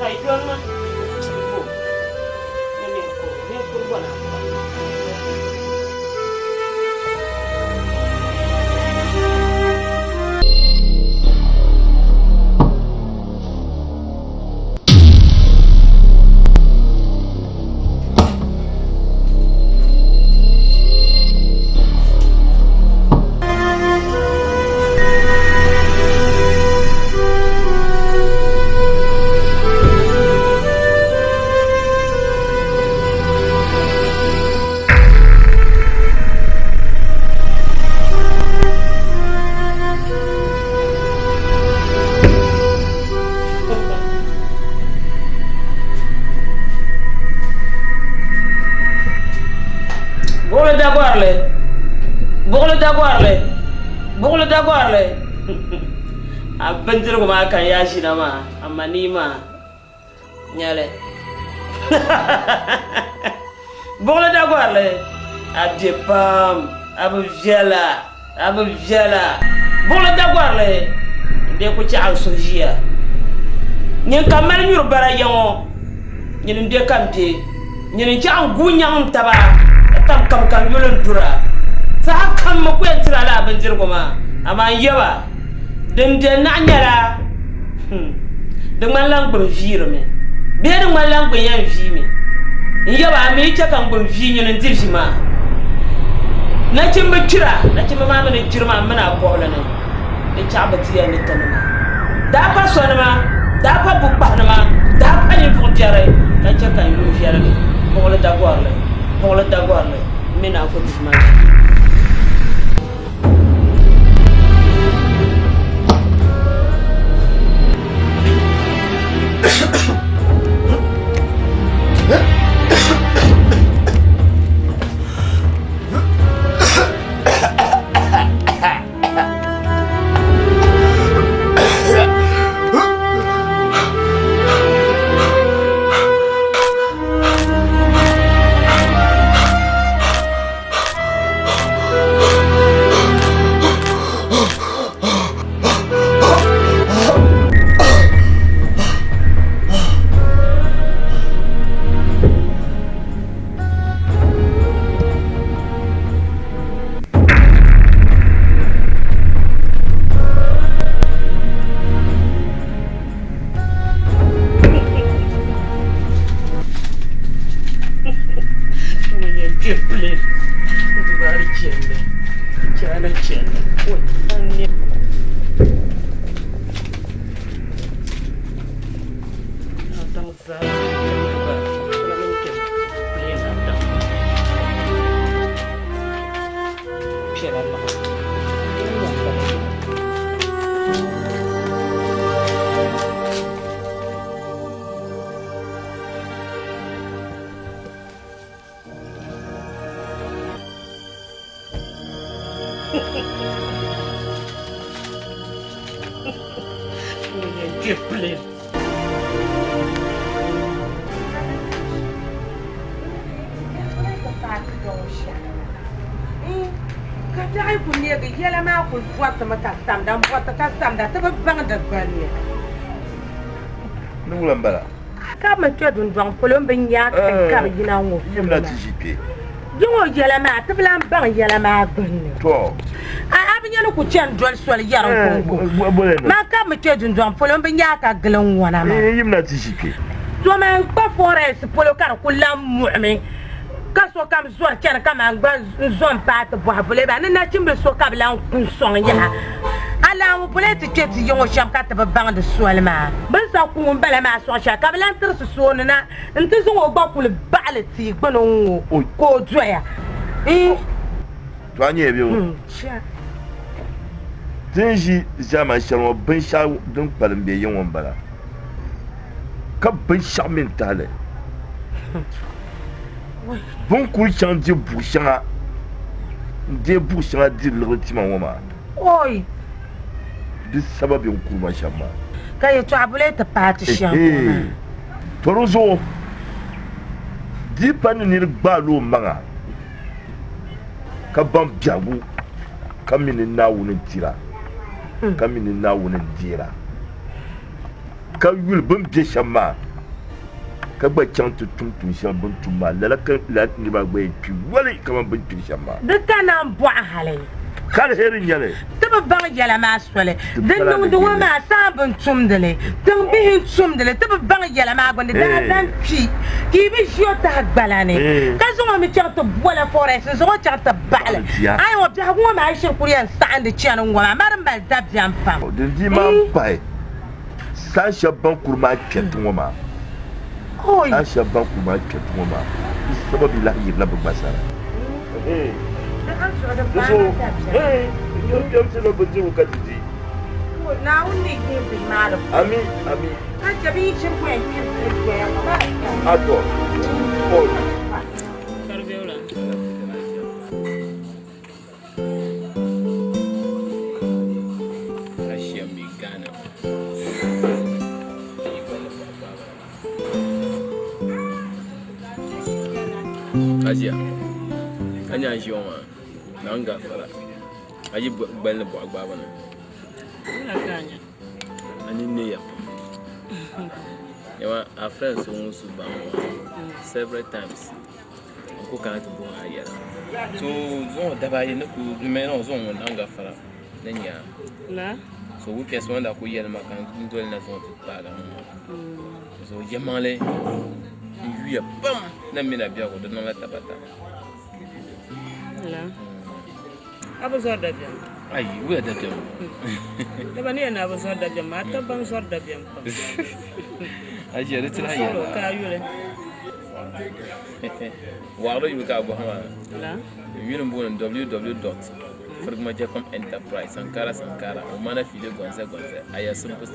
Hai doli ma. Bo. Ni ninkurigu, ninkurigu gba naan pa. Buɣuli dagorili, buɣuli dagorili, buɣuli dagorili. A bindirigu maa ka n yaa ʒina maa, amaa nii maa nyɛli. Buɣuli dagorili, a be pam, a bi viɛla. A bi viɛla buɣili dagɔrili n-dee ku chaɣi n suhu ʒiya. Nyin ka mali nyuri bara ya ŋɔ, nyini m-be ka m be. Nyini n-chaɣi n-guui nyaŋ n taba ka tam kam ka n yuli n-dura. Saha kam m mi ku yɛn tiri a lala bindirigu maa, amaa n yaba, din be naɣ nyɛla, hmm, di ŋmanila n gbini viirimi bee di ŋmanila n gbini yɛn viimi. N yaba, a mi yi chɛ ka n gbini vii nyini n-di vi maa. Nachimba kpira, nachimba maa mi ni kpiri maa m mini a kɔbili ni di chaɣ bi ti ya ni tinima. Daa pa sonima, daa pa bukpahinima, daa pa ninvuɣ biɛri, ka chɛ ka n yuli viɛligi buɣili dagɔrili, buɣili dagɔrili m mi naan ku dihi ma vi. Ka daɣi ku neegi yɛla maa kuli bɔritimi ka samda m-bɔriti ka samda ti bi baŋ di gbunni. Ni wula m-bala? Ka bɛ mi kpe dundɔŋ polo m-bi nya ka bɛ yina ŋɔ polo maa. Yi ŋɔ yɛla maa, ti bi lahi baŋ yɛla maa gbunni. A a bi nya ni ku chani doli soli yɛri n kɔŋko. Man ka bɛ mi kpe dundɔŋ polo m-bi nya ka gili n ŋɔna maa. To man kpa forest polo ka di ku lahi muɣimi ka sokam zɔri chani kaman gba n zo m-paai ti bɔhi Buleba ni nachimbili so ka bɛ lan ku n-sɔŋ yaha. Alaamu Bule ti kpe ti yiŋ o shɛm ka ti bi baŋdi soli maa. Bɛ ni sa ku ŋun bala maa sɔŋ shɛli ka bɛ lan tirisi sooni na nti zaŋ o gba kuli baɣili tia gbuni n-ŋɔ ka o doya. N. To a nyɛla bɛ o. Ti ni ʒi ʒiɛmani shɛli ŋɔ binshɛɣu din kpalim be yiŋ ŋɔ m-bala, ka binshɛɣu mi n-tahi li. Bɛ ni kul chaŋ di buɣ shɛŋa n-deei buɣ shɛŋa diri liɣiri tima ŋɔ maa, di saba bɛ ni kuri ma shɛm maa. Ka yɛtɔɣa bula ti paai ti shɛm ŋɔ maa. To di zuɣu di pa ni nir gbaal o maŋa ka baŋ biɛhigu ka mi ni Naawuni n-tira, ka mi ni Naawuni n-deera, ka yuli bɛ ni be shɛm maa. Ka gba chaŋ ti tum tuun shɛli bɛ ni tum maa, lala ka lala niriba maa gba yɛn kpi yoli kaman bɛ ni kpiri shɛm maa. Di ka naan bɔɣi hali. Ka aliheri n-nyɛ li. Ti bi baŋ yɛla maa soli. Di niŋdi ŋɔ maa saa bi ni tumdi li. Tiŋbihi n-tumdi li. Ti bi baŋ yɛla maa gbunni. Daa zaŋ kpi ka yi bi ʒi o tahi gbala ni, ka zaŋ o mi chaŋ ti bola forest n-zaŋ o chaŋ ti baɣili. Ayi ŋɔ biɛhigu ŋɔ maa yi shiri kuli yɛn saɣindi chani ŋɔ maa, ma di mali dabiɛm pam. Din dii maa m-pahi. Saha shɛba ban kuri maa kpɛriti ŋɔ maa, saha shɛba ban kuri maa kpɛriti ŋɔ maa, di sababi lahi yirila bɛ gba sani. Di zuɣu, kpɛm ti lo bindirigu ka ti di. Ami, ami. A tɔ, Paul. Aʒiya ka nyɛ a ʒiya ŋɔ maa Naawuni gaafara a yi gballi buɣa gbaabu ni a nini neeya pam dama a friend so ŋun su baŋ ŋɔ maa several times n ku kana ti bɔŋɔ a yɛla so zuŋɔ daba ayi ni ku zuŋɔ ŋun Naawuni gaafara ni nya a. So weekends ŋɔ daa kuli yɛli ma ka n doli na zuŋɔ ti paagi a ŋɔ maa. So yɛlimaŋli n yuya pam na mini a biɛhigu di niŋla tabata. La. A bi zɔri dabiɛm? Ayi, wuya dabiɛm. Dama ni yɛli ni a bi zɔri dabiɛm maa, a taba ban zɔri dabiɛm pam. Ajiya di ti lahi N suhiri o yɛli ka a yuli. Waɣiri yuli ka a bɔhi maa. La. N yuli m-booni www. Firigima Jacom Enterprise, Sankara Sankara, Umana Fide Gonze Gonze, Aya Simple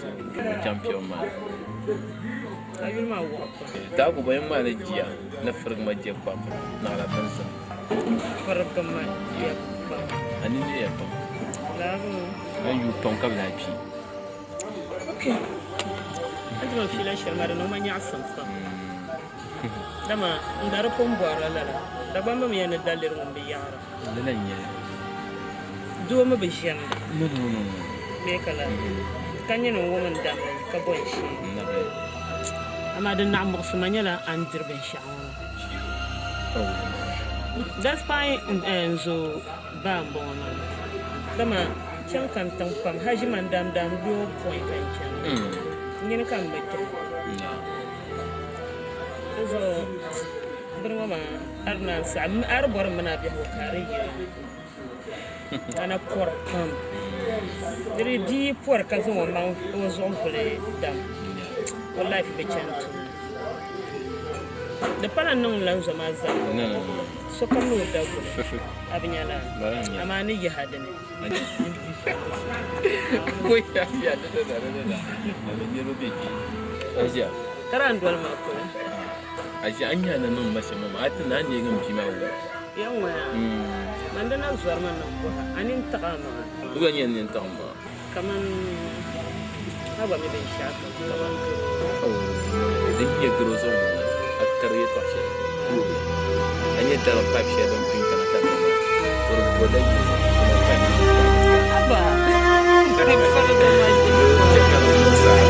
Champion Man. A yuli maa waɣa pam. Taaku ba ŋmaa ni jia ni Firigima Jacom naɣila binsim. Firigima Jacom. A nini neeya pam. Laabu. A yuui pam ka bi lahi kpi. Okay. A ti ma fiila shɛli maa di niŋ ma nyaɣisim pam. Dama n gba di pun bɔrila lala. Dagbamba mi yɛn ni daliri ŋun bi yaɣira. Lala n-nyɛ li. Doo mi bi ʒiɛmda. No, no, no, no. Bee ka lala. Ka nyini n-wum n damli ka bo n shee. Nabi. Amaa din naɣ muɣisi ma nyɛla a ni diri binshɛɣu ŋɔ maa. Oh. Despite n zo baa m-bɔŋɔ maa, dama chaŋ ka n tiŋ pam, hal ʒiman daamdaam loo pɔi ka n chani. Nyini ka m bi kpɛhi. Di zuɣu bini ŋɔ maa a di naan saɣi, a di bɔri m mini a biɛhigu ka a di yɛli a na pɔri pam. Di di bia yi pɔri ka zaŋ o maŋ o zuɣu vuli dam, o life bi chani tooni. Di pala n niŋ lan zo maa zaa, sokam ni o daguli, a bi nya laa, amaa a ni yihi a dini. Ka daa doli ma kuli. Aʒi a nya ni niŋ ma shɛm maa, a ti naan neegi m bia maa wuhi. Ya ŋɔya, man di na zɔri ma ni bɔha, a nini tiɣi a maŋa. O gba nyɛla nini tiɣi m maŋa. Kaman a gba mi binshɛɣu kam, kaman garo. Di yi nyɛ garo zuɣu ŋɔ a kari yɛtɔɣ shɛli tooi a nyɛ dalim pipe shɛli din pin kana tabili maa o di bolila yuli zuɣu kaman pipe maa ni paai Haba! Chɛ ka di niŋ saa.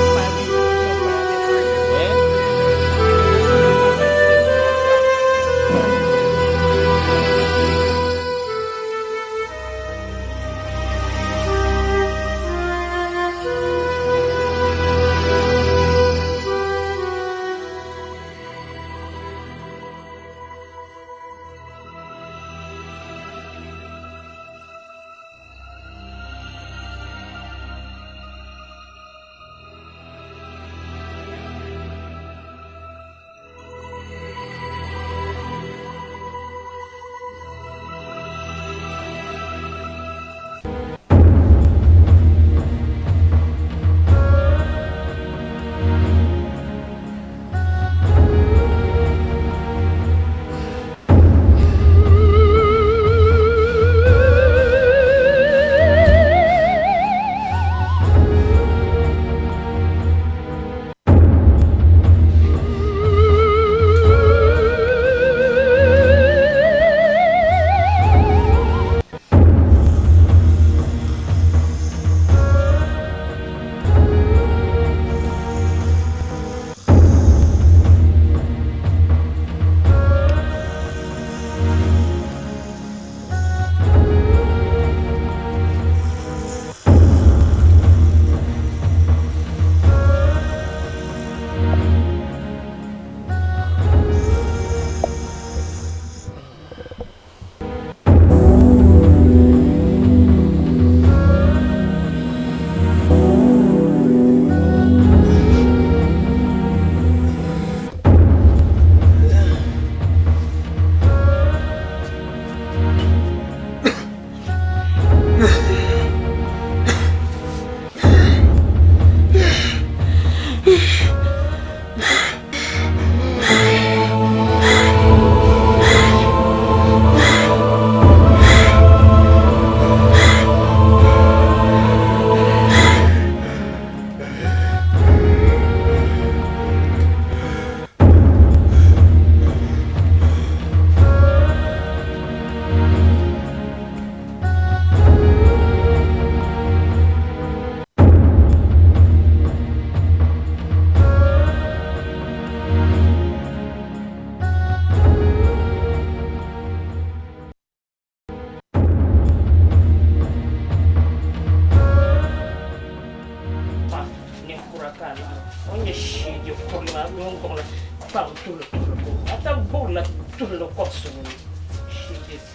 je kurili maa bɛ gbuɣila kpaŋ tuhili tuhili ko a tab gbuɣila tuhili kɔbisinu ni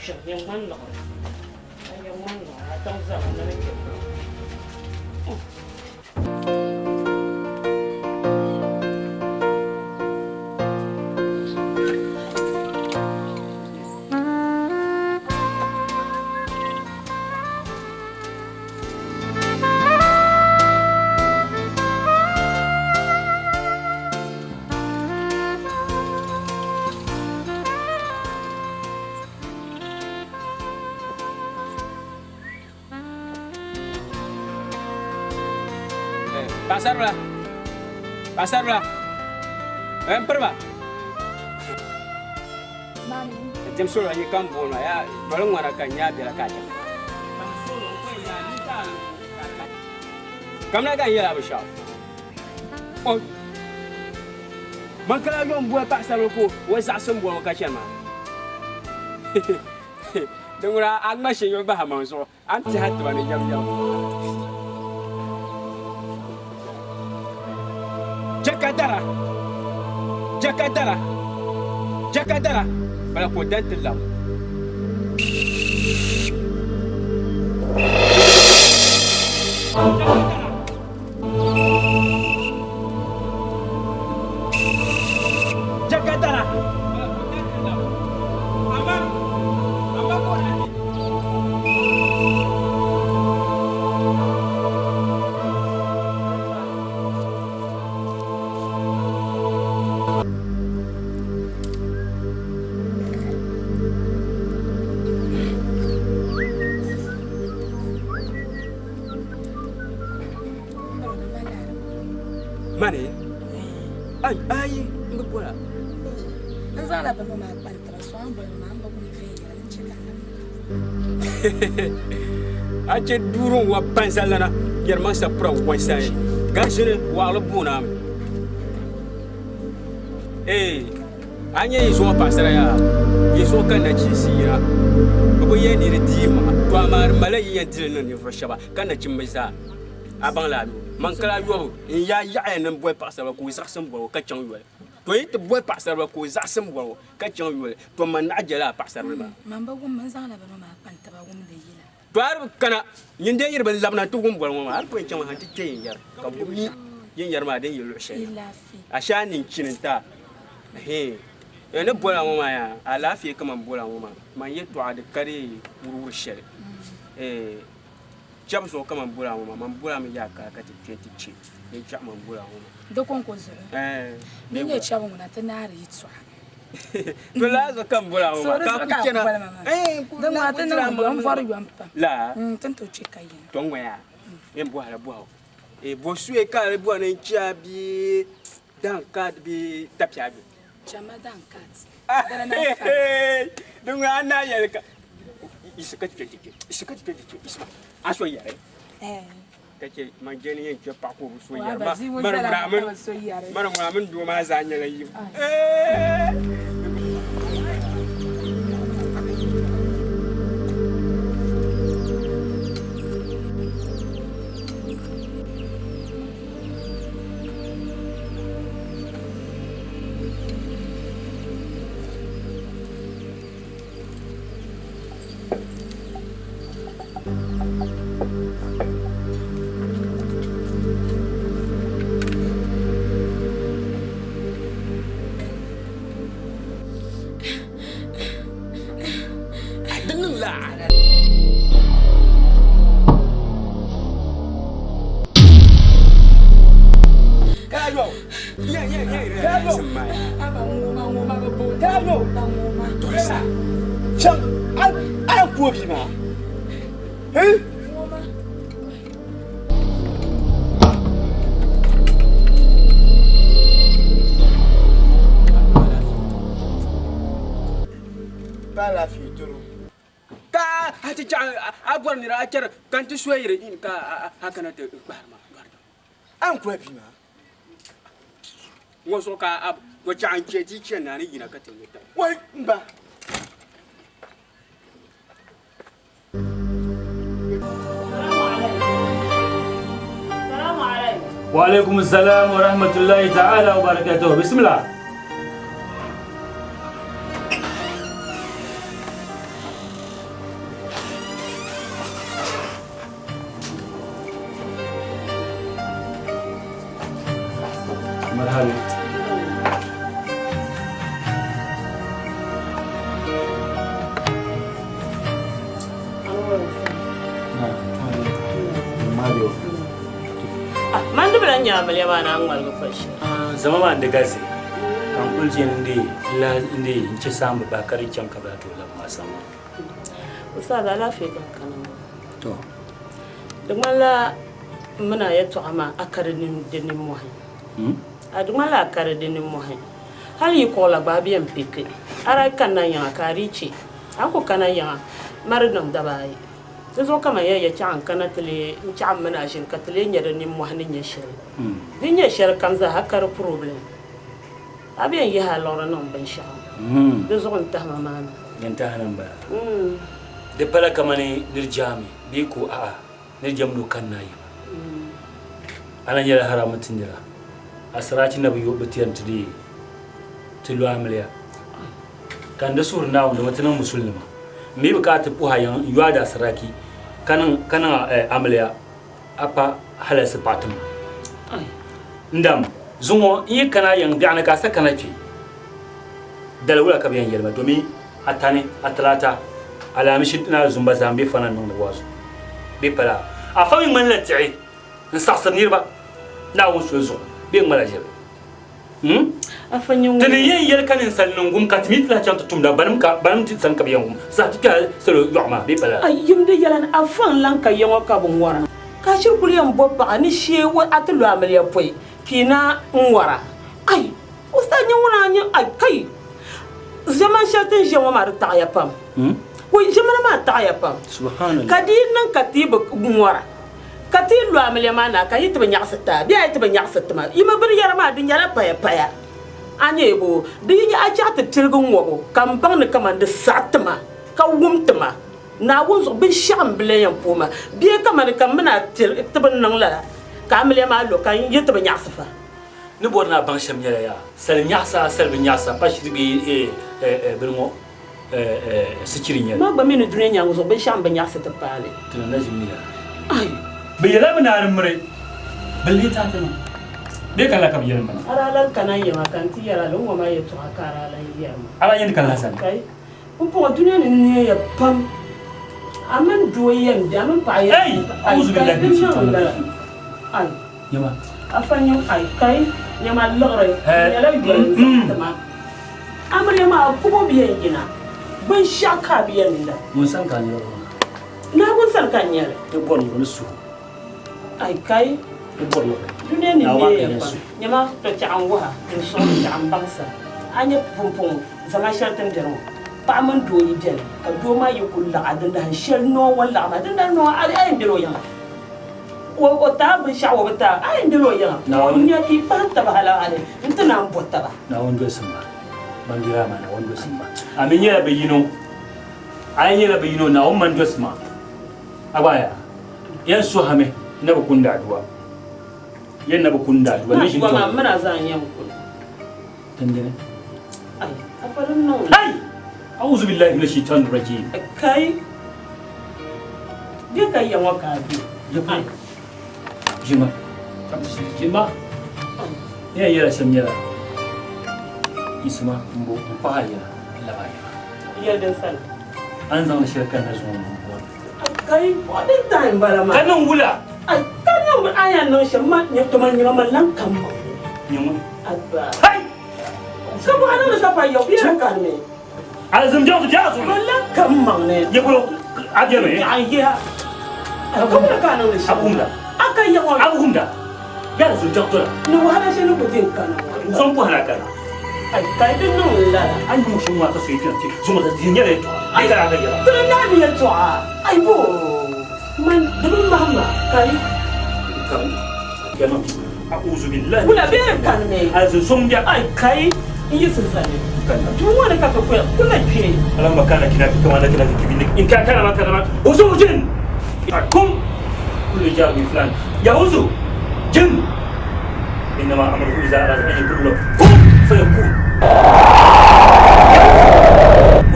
shee kpiɔŋ nyɛ ŋmani liɣiri a nyɛ ŋmani liɣiri a taŋ zaa na ni kpɛ Paɣasaribila paɣasaribila n piriba Tim solo yi kam booni ma yaa doli ŋwana ka n nya biɛla ka a chaŋ. Kamina ka n yɛl a binshɛɣu. O man kala yom boli paɣasaribili ka o zaɣisi m boli o ka chani maa. Din ŋuna a ŋma shinyuɣu bahi a maŋ zuɣu a ni tɛhi a tiba ni yɛmyɛm. Jakadara, jakadara, jakadara, bala ka o dan ti lab. Jakadara, bala ka o dan ti lab. Amma, amma ka o daa ti. Mani? Ai, ai, n bi bɔra. N zaŋla bini maa kpa n-tiri so, a ni boli ma maa, m bi wum viɛnyɛla din chɛ ka n A chɛ duuri n-wa banzalana yɛrimaŋsa pura wansani ganʒini waɣili booni a mi. Ee, a nya yi zuɣu paɣisara yaa, yi zuɣu ka nachiinsi yina. Bɛ bi yɛli ni di di yi maŋa, to amaa di malila yi yɛn di li niŋ ninvuɣ shɛba ka nachimba zaa. A baŋ la a mi, man kala yɔbu n-yaa yaɣiya ni m boli paɣisaribila ka o zaɣisi m boli o ka chaŋ yoli. To yi ti boli paɣisaribila ka o zaɣisi m boli o ka chaŋ yoli, to man naɣ jɛla a paɣisaribila maa. Man bi wum, n zaŋla bini maa kpa n-ti ba wumdi yila. To a di bi kana, nyin dee yi di bi labina nti wum boli ŋɔ maa, a di pun yɛn chaŋmi ha nti kpe yin yɛri, ka bɛ mi yin yɛri maa din yi luɣ shɛli na. A shee a nini chini n-ti a. Ɛhɛin, n ni boli a ŋɔ maa yaa, alaafee ka man boli a ŋɔ maa, man yɛtɔɣa di ka di wuriwuri shɛli. Ɛɛh, chɛbu zuɣu ka man boli a ŋɔ maa, man boli a mi yaa ka ka ti kpe nti chɛ din chɛɣu man boli a ŋɔ maa. Di kɔŋko zuɣu, Ɛɛh, din nyɛ chɛbu ŋuna ti naari yɛtɔɣa. To laa zuɣu ka n boli a ŋɔ maa, ka a ku chana. Din ŋuna ti niŋ yom vɔri yom pam. Laa? Ti ni tooi chɛ ka yina. To ŋɔ yaa, n bɔhila bɔhigu. Bo suya ka a di bɔri ni n chɛ a bee dan kaad bee tapiagu? Chama dan kaad. Dina na n fari. Din ŋuna a ni yɛli ka yiɣisi ka ti kpe ti kpe, yiɣisi ka ti kpe ti kpe, yiɣisi ma. A so yɛri? Ka chɛ man je ni yɛn kpe paɣa ka o bi so yɛri ma. Mani ŋuna mini doo maa zaa nyɛla yim. Ka a ti chaŋ a bɔri nira a chɛri ka n ti soyiri ka a kana ti kpahiri ma lɔri A ni kuli bia maa? Ŋɔ zuɣu ka a o chaŋ n-chɛ ti chani a ni yina ka ti nya taba. Wai m ba! Salamu alaikum. Wa alaikum salam wa rahmatullahi ta'ala wa barakatuhu. Bismillah. Marhaba. Man di bi lahi nya amiliya maa ni a ŋmaligi pali shɛli. Zama maa n-di galisi ka n kuli je n-dee n-che saamba bahi ka di chaŋ ka bɛ lahi tooi labi ma sani. Ustaz, alaafee ka n kana ŋɔ. To. Di ŋmanila m mini a yɛtɔɣa maa a ka di nimmɔhi. A di ŋmanila a ka di di nimmɔhi. Hali yi kuɣ la gba a bi yɛn piki. A daa kanna yiŋa ka a dii che. A ni ku kana yiŋa ma di niŋ daba ayi. Di zuɣu kaman ya ya chaɣ n kana ti lee n chaɣ m mini a ʒini ka ti lee nya di nimmɔhi ni nyɛ shɛli. Di ni nyɛ shɛli kam zaa a ka di problem. A bi yɛn yihi a liɣiri niŋ binshɛɣu. Di zuɣu n tahima maa na. Din tahi na m-bala. Di pala kamani nir jaami bee ko a'a nir jam ni o kanna yiŋa. A na nyɛla haramu ti nira. Asiraachi na bi yo bi tɛri nti deei ti lo amiliya. Ka n di suhiri Naawuni dama ti niŋ musulinima. M mi bi ka a ti puhi a yiŋ n-yo a daasiraki ka niŋ a amiliya a pa halalsi paɣa ti ma. N dam, zuŋɔ n yi kana a yiŋ biɛɣuni ka a sa kana kpe, dali wula ka bɛ yɛn yɛli ma domin a tani, a talaata, alaamishi ni alizumba zaa m-be fana niŋdi waazu bɛ pala a. Afa mi ŋmanila tiɣi n-saɣisiri niriba Naawuni soli zuɣu bee ŋmala ʒiri. Ti ni yɛn yɛli ka ninsal niŋ gum ka ti mi ti lahi chaŋ ti tumda banim ka banim ti sani ka bɛ yɛn gum saha ti kpɛhi salo yɔɣu maa bee pala. A yimdi yɛla ni a fa n-lan ka ya ŋɔ ka bi ŋɔra, ka a shiri kuli yɛn bo paɣa ni shee a ti lo amiliya pɔi ka yi na n-ŋɔra. Ai! Ustaz nyɛ ŋuna nyɛ ai kai! Ʒiɛmani shɛli ti ni ʒiya ŋɔ maa di taɣiya pam. Wei ʒiɛmani maa taɣiya pam. Ka di yi niŋ ka ti yi bi ŋɔra ka ti yi lo amiliya maa na ka yi ti bi nyaɣisi ti a bee a yi ti bi nyaɣisi ti ma, yi mi binyɛra maa di nyɛla payapaya. A nya bo, di yi nyɛ a chaɣ ti piligi ŋɔbu ka m baŋ ni kaman di saɣi ti ma ka wum ti ma Naawuni zuɣu binshɛɣu m-bi lan yɛn pooi ma bee kamani ka m mini a ti bi niŋ lala ka amiliya maa lo ka n yi ti bi nyaɣisi fa. Ni bɔri ni a baŋ shɛm nyɛla yaa, sali nyaɣisa, sali bi nyaɣisa, pa shiri bee bini ŋɔ sichiri n-nyɛli. Ma gba mi ni dunia nyaaŋa zuɣu binshɛɣu m-bi nyaɣisi ti paali. Ti na ʒi mi lala. Ai! Bɛ yɛla bɛ naari miri bɛ lee tahi ti niŋ bee ka lala ka bɛ yɛli m-bala. A daa lan kana yiŋa ka n ti yɛl a li n-ŋɔ maa yɛtɔɣa ka a daa lan yɛri ma. A daa yɛn ti kana sani? Kai! Pumpɔŋɔ dunia ni neeya pam. A mini doo yɛn be, a mini paɣa yɛn Ei! be. Ai, Auzu kai, billahi di min niŋ shaitanir m-bala. rajim. Ai! Nyama. Afa nyɛ ai, kai, nyama liɣiri, Hɛ, di nyɛla yoli n-zaŋ mm. ti ma. Amiliya maa kubo bi yɛn yina, binshɛɣu ka a bi yɛn la. Ŋun sani ka a nyɛla ŋuna? Naawuni sani ka n nyɛli. Ti bɔri liɣiri ni suhu. Ai, kai. Ti bɔri liɣiri. Dunia ni Naawuni neeya ka n yɛn pam. suhu. Nyama, tɔ chɛɣu n-wuhi a, n suɣimi chɛɣu m-baŋsim. A nya pumpɔŋɔ Zaman shɛli ti ni beni ŋɔ, paɣa mini doo yi beni, ka doo maa yi kul laɣ a dindahin shɛli noo o ni laɣ maa, dindahin noo a yɛn bela o yiŋa. O ti a binshɛɣu o bi ti a, a yɛn bela o yiŋa. Ka o nya ka yi kpahim taba halihali nti naan bo taba. Naawuni dolsim ba, ban doli a maa, Naawuni dolsim ba. A mi nyɛla bɛ yino, a yi nyɛla bɛ yino, Naawuni man dolsim a. A gba yaa, yɛn suhimi na bi kundi aduwa. Yɛn na bi kundi aduwa. Ni ʒini Aduwa maa, tɔbu. m mini a zaa n-yɛn kuli. Dindini. Ai, a fa din niŋ. Ai! A'udhu billahi minash shaitanir rajim. Kai! Bɛ ka ya ŋɔ ka a be. Ai. Jima. Jima. Ni yɛn yɛla shɛm nyɛla Isima m-bo m-paɣi a yɛla n-labi a yɛla. Yɛli din sani. A ni zaŋdi shɛli kanna zuŋɔ ŋɔ m-bɔri. Kai, o din tahi m-bala maa. Ka niŋ wula? Ai, ka niŋ wula? A yɛn niŋ shɛm, ma, nyɛ toma nyɛma man lan kam ma. Nyɛ ŋun. Abba. Hai! Ka bɔɣa niŋdi ka pa yɛu bee ka ni. Alizin biɛɣu ti biɛɣu zuɣu. Man lan kam maŋ ni. Nyɛ polo a biɛmi. Biɛɣu n yiha. Ka wula ka a niŋdi shɛm? A wumda. A ka yɛŋɔ. A wumda. Yaa alizin biɛɣu tola. Ni wahala shɛli ni ku ti n kana ŋɔ. Zɔn pɔhila kana. Ai ka di niŋ n lala. A yi niŋ shɛm maa ka so yi kpɛna ti zuŋɔ di nyɛla yɛltɔɣa. Ai ka a ka yɛla. Ti di naai ni yɛltɔɣa. Ai bo. Man di bi mahi ma ka yi. Kpɛma. A'uzu billahi. Wula bee di kani mi. Alizin so m-bɛ. Ai kai n yiɣisi zani. Duu ŋɔ ni ka ti kuya ku na kpe. Allahumma kana kina fi kama nakina fi kibinik in ka kana ma kana ma uzu jin kum kullu jar min fulan ya uzu jin. Innama amruhu iza arada an yakuna lahu kun fayakun.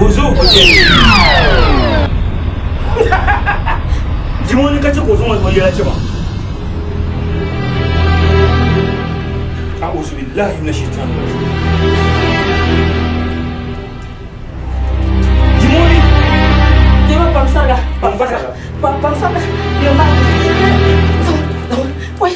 Ozo o chɛ. Jimoni ka chɛ ka o zaŋ o yɛla chɛ ma. A'udhu billahi minash shaitani rajim. Jimoni. Jima pam sariga. Pam sariga. Pam sariga. Jima. Oi.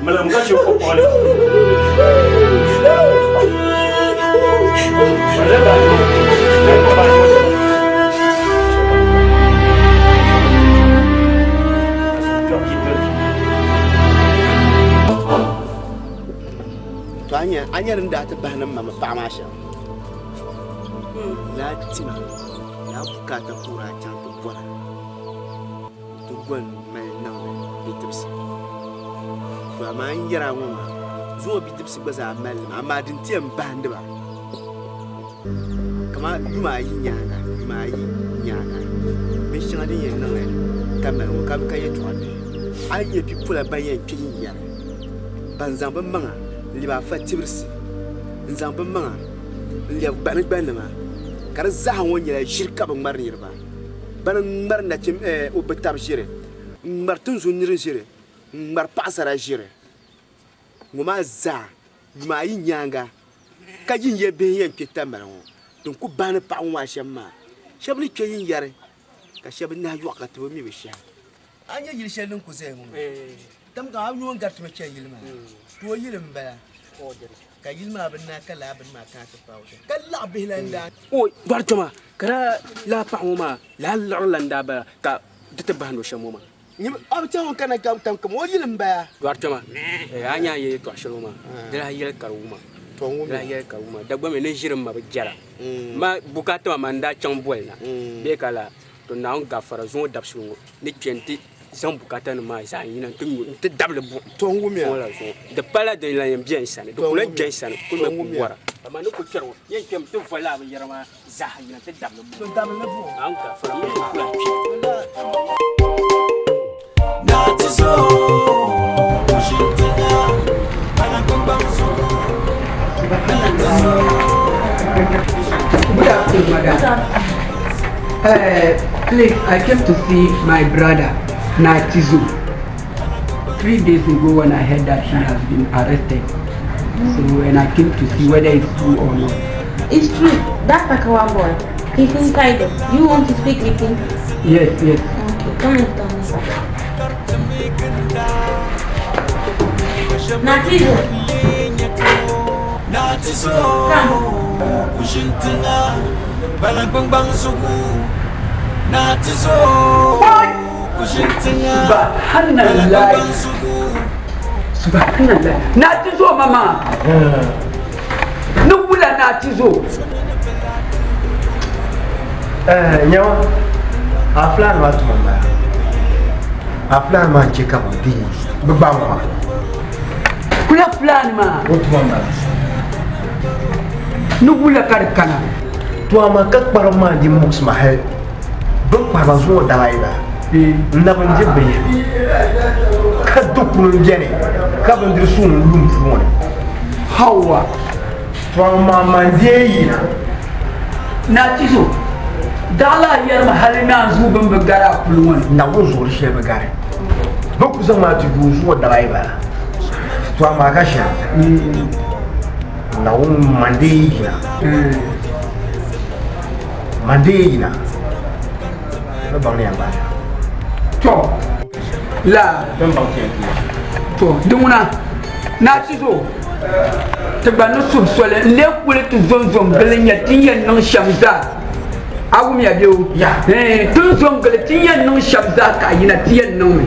Malam ka ce ko kwale. To a nya a nya din daa ti bahi ni ma mi paɣa maa shɛm laa tima laa bukaata ka o daa chaŋ ti bɔra ti goli mali niŋdi bidibisi to amaa n yɛra ŋɔ maa zuŋɔ bidibisi gba zaa mali li maa amaa din ti yɛn bahindi ba kamani yuma ayi nyaaŋa yuma ayi nyaaŋa binshɛŋa din yɛn niŋli ka mali ŋɔ ka ka yɛltɔɣa bihi a yi nya bipola ban yɛn kpe yinyɛri ban zaŋ bɛ maŋa n-lɛbi afa tibirisi n-zaŋ bɛ maŋa n-lɛbi gbanigbanima ka di zaaha ŋɔ nyɛla ʒiri ka bɛ ŋmari niriba Bana n-ŋmari nachim o bi tab ʒiri, n-ŋmari tinzun nir ʒiri, n-ŋmari paɣisara ʒiri. Ŋɔ maa zaa yuma ayi nyaaŋa ka yinyɛ bihi yɛn kpe tamali ŋɔ din ku bahi ni paɣa ŋɔ maa shɛm maa. Shɛba ni kpe yinyɛri ka shɛba nahi yɔɣu ka ti bi mi bɛ shɛhi. A nya yili shɛli din ku zaya ŋɔ maa, tam ka a noo n-garitimi chani yili maa, to o yili m-bala. Ka yili maa bi naai ka lala bini maa kana ti paai o shɛm, ka laɣi bihi lan daa. O dɔri kpɛma ka daa lala paɣa ŋɔ maa lala liɣiri lan daa bala ka di ti bahindi o shɛm ŋɔ maa. Nyim, a bi chaŋ o ni kana ka tam kam o yili m-bala. Dɔri kpɛma, a nya a ni yɛli yɛtɔɣ shɛli ŋɔ maa, di lahi yɛli ka di wuma. Di lahi yɛli ka di wuma. Dagbaŋ mi ni ʒiri m ma bi jɛra. Ma bukaata maa man daa chaŋ boli na bee ka laa, to Naawuni gafara zuŋɔ dabisili ŋɔ ni kpe nti zaŋ bukata nim maa zaa yina n ti nyu n ti dabili buɣum To n wumiya. ŋɔ la zuɣu di pala din lan yɛn be n sani di To n ku lan wumiya. kpe n sani kuli To mi n ku wumiya. bɔra amaa ni ku kpɛri ŋɔ yɛn kpɛmi ti voli a binyɛra maa zaa yina n ti dabili buɣum To dabili buɣum. Naawuni gafara mi ku lan kpe. Good afternoon, madam. Please, I came to see my brother, Natizo. 3 days ago when I heard that he has been arrested. So when I came to see whether it's true or not. It's true. That Pakawa boy, he's inside there. You want to speak with him? Yes, yes. Okay, come and tell me. Natizo. Come. Subhanallah. Subhanallah. Natizo, mama. Nubula Natizo. Nyawa, a fulani maa tuma m-bala. A fulani maa n-che ka bɛ bi gbaŋ maa. Kula fulani maa. O tuma m-bala. Ni wula ka di kana? To amaa ka kparibu maa di muɣisi ma hali bɛ ni kpari ba zuŋɔ daba ayi la, n na bi diri binyɛra ka dukpuni m-beni ka bindiri suŋ lu m puu ŋɔ ni. Hawa! To amaa man deei yina. Nachizo, daɣila a yɛrimi hali naanzuu bini bi gari a puli ŋɔ ni. Naawuni zuɣuri shɛli bi gari. Bɛ ku zaŋ ma ti yuui zuŋɔ daba ayi bala. To amaa ka shɛli Naawuni man deei yina. Man deei yina. Bɛ baŋ ni yɛn gbaai. To, la. Bɛ ni baŋ ti yɛn ti yɛn. To, di ŋuna, Nachizo, ti gba ni suhi soli n-lee kuli ti zonzo n-gili nya ti ni yɛn niŋ shɛm zaa. A wumya bɛ o? Ɛɛn, ti ni zo n-gili ti ni yɛn niŋ shɛm zaa ka a yina ti yɛn niŋmi.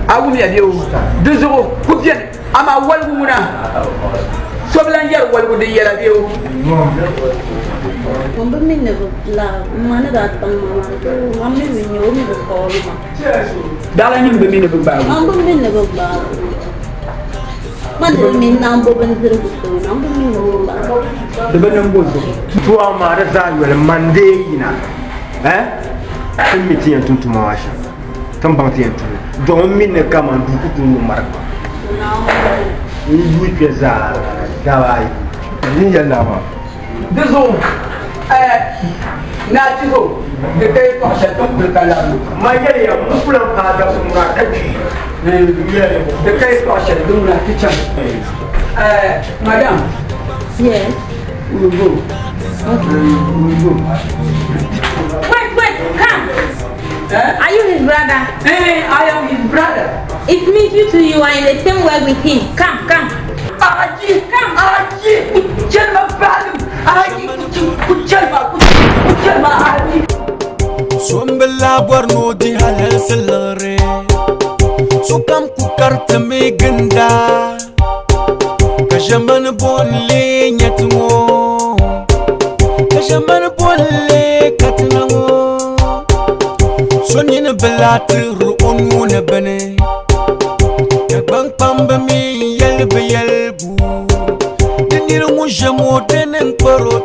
A wumya bɛ o? Di zuɣu ku beni, amaa waligu ŋuna, so bi lan yɛri waligu din yɛla bɛ o? Ŋun bi mi ni bi la, m ma ni daa kpaŋ ma maa, ŋun mi bi nya o mi bi kɔɔli ma. Daɣila nyin bi mi ni bi gbaagi o? Ŋun bi mi ni bi gbaagi o. Di bi niŋ bo zuɣu. To amaa di zaa yoli man dee yina eh ti mi ti yɛn tum tuma maa shɛm ti ni baŋ ti yɛn tumli domi mi ni kaman duu ku tooi ŋmarigi ba n yuui kpɛ zaa daba ayi. Yin yɛli naa maa. Di zuɣu eh Naa Chizo di ka yɛtɔɣ shɛli ti ni kuli ka labina. Man yɛliya m ku lan paai dabisi muna ka kpi. Di ka yɛtɔɣ shɛli din ŋuna ti chaŋ. Eh, madam. Yes. We will go. Okay. We will go. Wait, wait, come. Eh? Are you his brother? Eh, I am his brother. It means you two, you are in the same work with him. Come, come. Aji, come. Aji, kuchelma balim. Aji, kuchelma, kuchelma, aji. Sombila bɔri ni o di halalisi liɣiri sokam ku karitimi ginda ka ʒɛmani bo n-lee nya ti ŋɔ ka ʒɛmani bo n-lee ka ti na ŋɔ so nini bi lahi tiri o nuu ni bini ka gbankpamba mi yɛli bɛ yɛligu di niri ŋun ʒɛm o dini n-kpari o